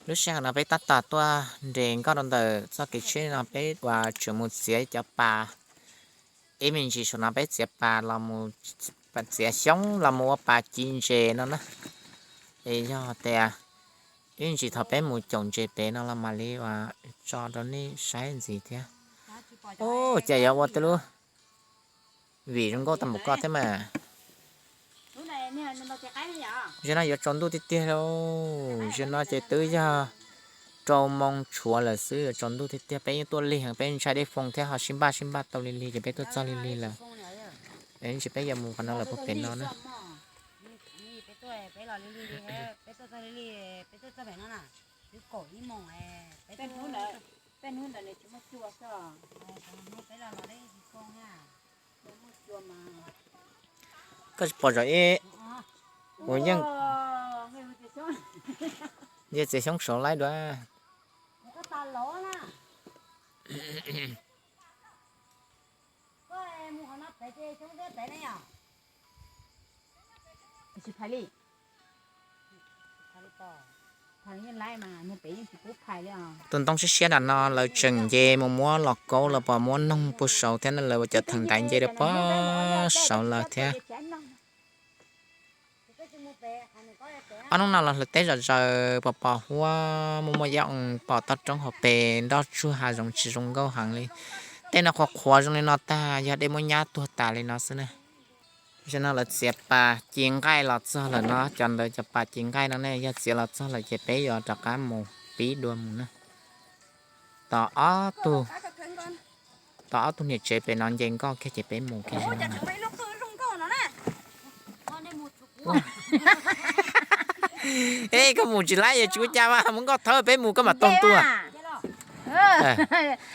Lub sij hawm no peb tab tom tuaj nres nkoj rau ntawm txoj kev tsheb no peb uas tseem mus txiav cov pas. Ib me ntsis saum no peb txiav pas los mus, txiav xyoob los mus ua pas ci ntses no na. Es yog tias ib me ntsis thaum peb mus caum ntses pem no los mam li uas tso rau nej saib ntxiv thiab. Ub, cas yuav ua tej lub vim zoo nkauj tau npaum ko thiab mas. Zaum no yuav tsaus ntuj tiag tiag lauj. Zaum no ces twb yog rau moo tshuav lawm xwb, yuav tsaus ntuj tiag tiag. Peb yeej tuaj lig heev, peb ntshai dej foo thiab ho sib npaj sib npaj tau lig lig ces peb tuaj txog lig lig lawm. Ib ntsis peb yuav mus qhov no lawm puag pem no na. Koj tsis pom zom ib, uas yeej, yeej txiav xyoob saud laib dua. Tus ntoo siab siab nram no lawv tseem nce mus muab los kaub los pom muab noog puag saud thiab na, lawv ua cov theem ntaiv nce rau puag saud lawm thiab. Ob hnub no los hlawv teb zom zaws pos pos huab, muaj muaj yaj oo pom toj roob hauv pes, nroj tsuag hav zoov tsis zoo nkauj heev li. Tej no qhuav qhuav zoo li no tag yog dej muab nyab tuag tas li no xwb na. Zaum no lawv txiav pas ci nqaij los txog lawm no, cov ntawd cov pas ci nqaij no ne yog txiav los txog lawm ces peb yuav rov qab mus pib dua mus na. Tos ob tug, tos ob tug niam tsev pem no nce nkoj kiag ces peb mus kiag. Ej, koj mus tsis laib yog tsis ua cas mas mus nkoj thawb peb mus koj mam tau tuaj.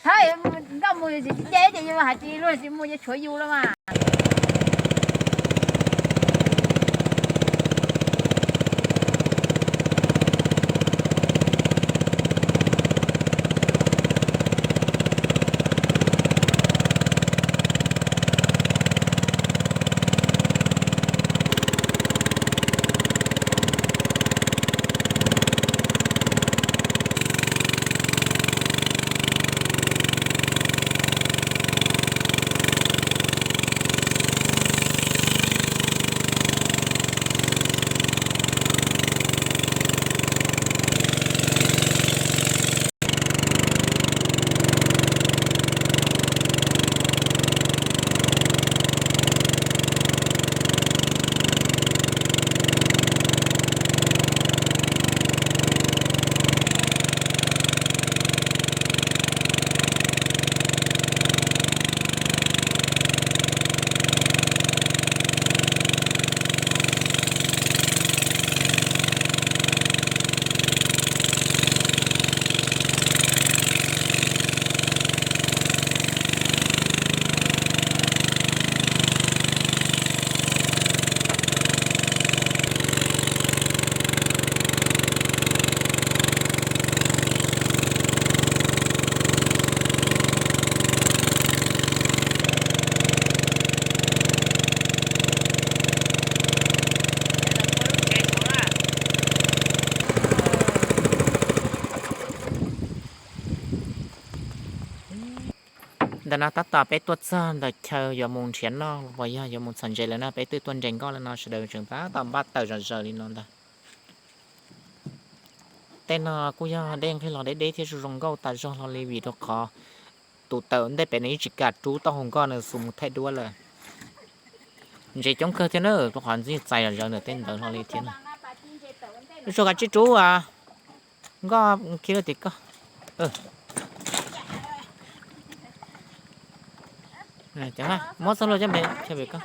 Thawb nkoj mus tsis nce ces yus hais tsis luag tsis mus ces tshuav yus los mas. Ntawm no tab tom peb tuaj txog ntawm chaw yuav mus nrhiav noj los yog yuav mus txhom ntses lawm na, peb twb tuaj nres nkoj lawm no sawv daws tseem tab tom npaj tawm zom zaws li no ntag. Tej no kuj yog dej nqig los deb deb thiab zoo zoo nkauj tas zog hlo li vim rau qhov tus tawm ntej pem nws yeej tsis kam rub taub hau nkoj nws xus mus thaij duab lawm. Ntses coob kawg thiab na, rau qhov ntxig txais zom zaws ntawm tej ntawd hlo li thiab na. Lub tsua kav tsij rub a, nkoj khi rau tim koj. Muab txoj hlua coj pem koj.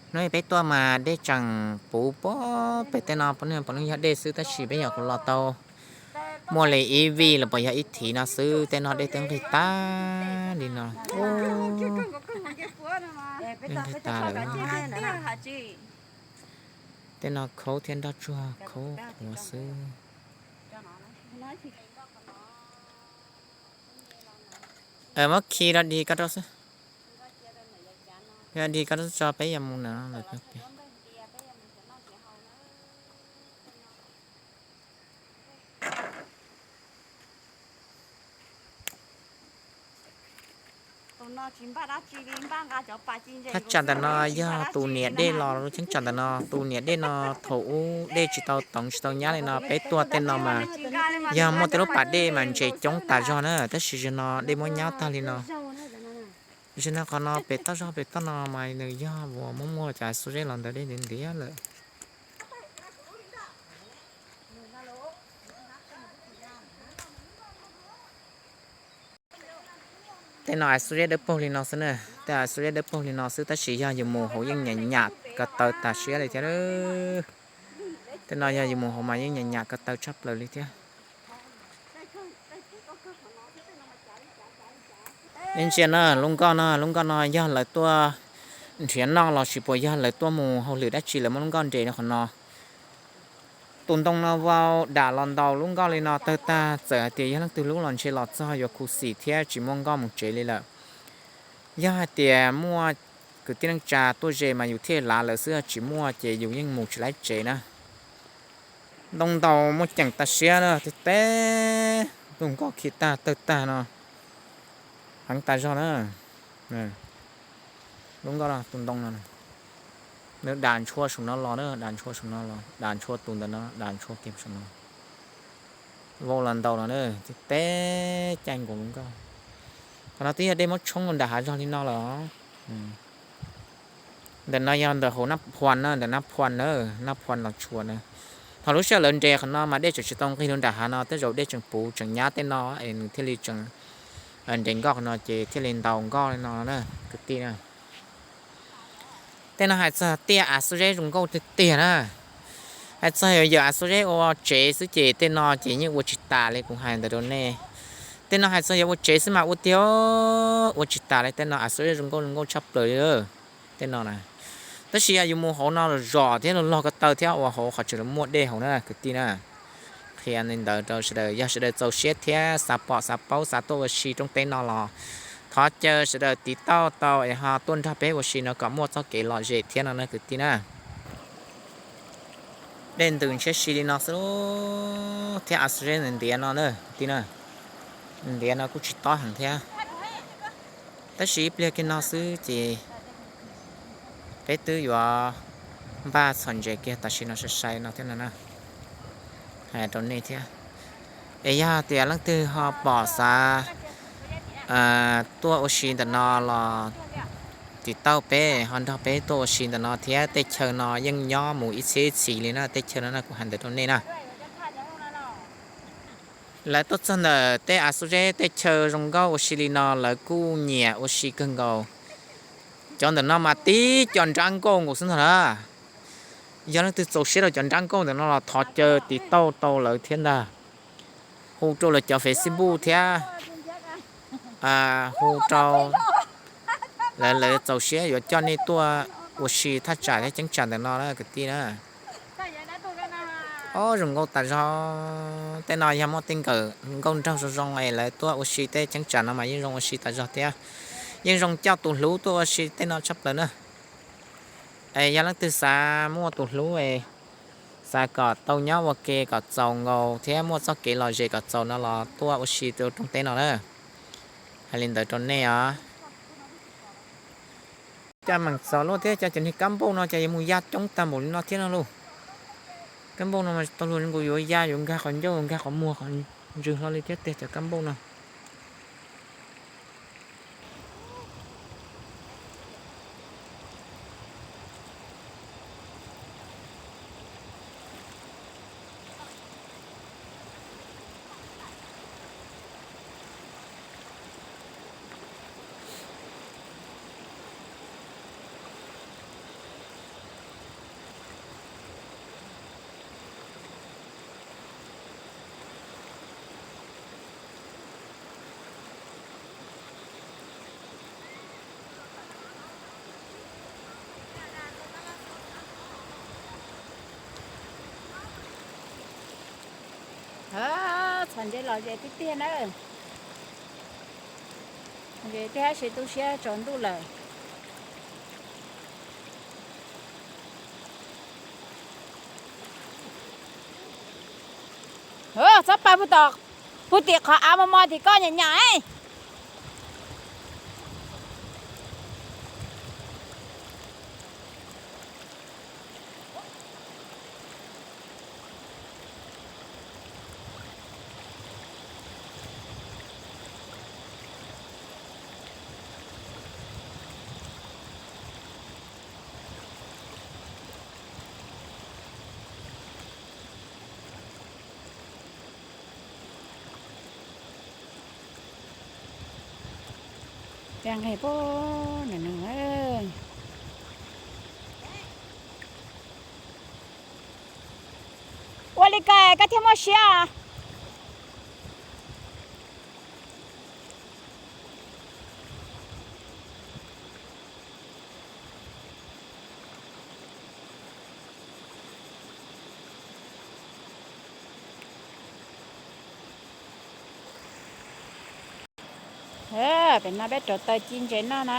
Hnub peb tuaj mas dej tseem puv puag pem tej no, puav leej yog dej xwb tab sis peb nyuam qhuav los tau muaj li ib vij los puas yog ib thiv no xwb, tej no dej twb nqig tag li no. Nqig tag lawm. Tej no khaub thiab nroj tsuag khaub qhuav xwb. Muab khi rau dig koj rau xwb. Yog dig koj tso peb yuav mus na. Thaj tsam ntawm no yog tus niam dej los, cheeb tsam ntawm no tus niam dej no thaum ub dej tsis tau toov tsis tau nyab li no peb tuaj tej no mas yog muaj tej lub pas dej mas ntses coob tas zog na, tab sis zaum no dej muab nyab tag li no. Zaum no qhov no pem toj zog pem toj no mas nws yog uas muaj muaj cov xuab zeb los ntawd dej ntiav ntiav lawm. Tej no xuab zeb dawb paug li no xwb na, tej xuab zeb dawb paug li no xwb tab sis yog yus mus hauv yeej nyam nyam ko taw tas siab li thiab. Tej no yog yus mus hauv mas yeej nyam nyam ko taw tshaj plaws li thiab. Nej ntsia na, lub nkoj no, lub nkoj no yog lawv tuaj nrhiav noj los sis puas yog lawv tuaj mus hauj lwm dab tsi lawv muab lub nkoj nres rau qhov no. Tus ntoo no vau dam los ntaus lub nkoj li no tawg tag, txawm hais tias yog leej twg lub los ntshe los txog yuav khuv xim thiab tsis muaj nkoj mus tsev li lawm. Yog hais tias muaj kwv tij neej tsa tuaj ze mas yus thiaj lav lawv xwb, tsis muaj ces yus yeej mus tsis laib tsev na. Ntoo ntaus muaj ceem tas siab na, tib teb tus nkoj khi tag tawg tag no, heev tas zog na. Lub nkoj no tus ntoo no, nws dam ntshua saum no los na, dam ntshua saum no los, dam ntshua tus ntawm no, dam ntshua kiag saum no. Vau los ntaus no na, tib teb caij nkaus lub nkoj. Qhov no twb yog dej muab tshoob nram hav zog li no lawm. Ntawm no yog ntawm hauv Nab Phuas na, ntawm Nab Phuas na, Nab Phuas los tshua na. Thaum lub sij hawm lawv nres qhov no mas dej tseem tsis tau nqig rau nram hav no, tej zaum dej tseem puv tseem nyab tej no es nws thiaj li tseem nres nkoj qhov no ces thiaj li ntaus nkoj li no na kwv tij na. Tej no hais txog tiaj av xuab zeb zoo nkauj tiag tiag na. Hais txog yog yawm av xuab zeb ua tsev xwb ces tej no ces yeej ua tsis tas li kuv hais ntawd rau nej. Tej no hais txog yog ua tsev xwb mas ua tiag, ua tsis tas li, tej no av xuab zeb zoo nkauj zoo nkauj tshaj plaws li. Tej no na, tab sis yog yus mus hauv no zom thiab log log ko taw thiab uas hauv qhov tseem muaj dej hauv na kwv tij na. Qhia li ntawd rau sawv daws, yog sawv daws txaus siab thiab xav pom xav paub xav tuaj ua si roob teb no los thov caw sawv daws tiv tauj tau es ho tuaj nrog peb ua si no kom muaj txoj kev lom zem thiab no na kwv tij na. Dej ntws ntshiab si li no xwb thiab av xuab zeb ntiav no na kwv tij na. Ntiav no kuj tsis tob heev thiab. Tab sis ib pliag kiag no xwb ces peb twb yuav npaj txhom ntses kiag tam sim no sai sai no thiab no na. Hais rau nej thiab, es yog tias leej twg ho pom xav tuaj ua si ntawm no los tiv tauj peb ho nrog peb tuaj ua si ntawm no thiab. Tej chaw no yeej nyob mus ib txhiab ib txhis li na, tej chaw no na kuv hais ntawd rau nej na. Lawv tuaj txog ntawm tej av xuab zeb tej chaw zoo nkauj ua si li no lawv kuj nyiam ua si kawg nkaus. Cov ntawm no mas tib co nrab nkauj nkaus xwb ntag na. Yog leej twg txaus siab rau cov nrab nkauj ntawm no los thov caw tiv tauj tau lawv thiab ntag. Hu rau lawv cov Facebook thiab hu rau lawv, lawv txaus siab yuav coj nej tuaj ua si thaj tsam thiab ceeb tsam ntawm no na kwv tij na. Ob, zoo nkauj tas zog. Tej no yog muaj tej nkawm nkauj nraug zoo zoo es lawv tuaj ua si tej ceeb tsam no mas yeej zoo ua si tas zog thiab. Yeej zoo coj tus hlub tuaj ua si tej no tshaj plaws na. Es yog leej twg xav muaj tus hlub es xav kom tau nyob ua ke kom txaus nkaus thiab muaj txoj kev lom zem kom txaus no los tuaj ua si rau rooj teb no na. Hais li ntawd rau nej os. Cov meem txom luaj thiab cov, cov niag kab npauj no ces yuav mus ya coob tag npaum li no thiab no lauj. Kab npauj no mas tau luag nkaus yuav ya yuav nkag qhov ncauj nkag qhov muag qhov ntswg hlo li thiab tiag cov kab npauj no. Txhom ntses lom zem tiag tiag na. Zem tiag tab sis tu siab tsaus ntuj lawm. Puag tim qhov av mos mos tim koj nyam nyam. Nqis puag nws. Ua li cas koj thiaj muaj siab? Pem no peb rauv taws ci ntses noj na.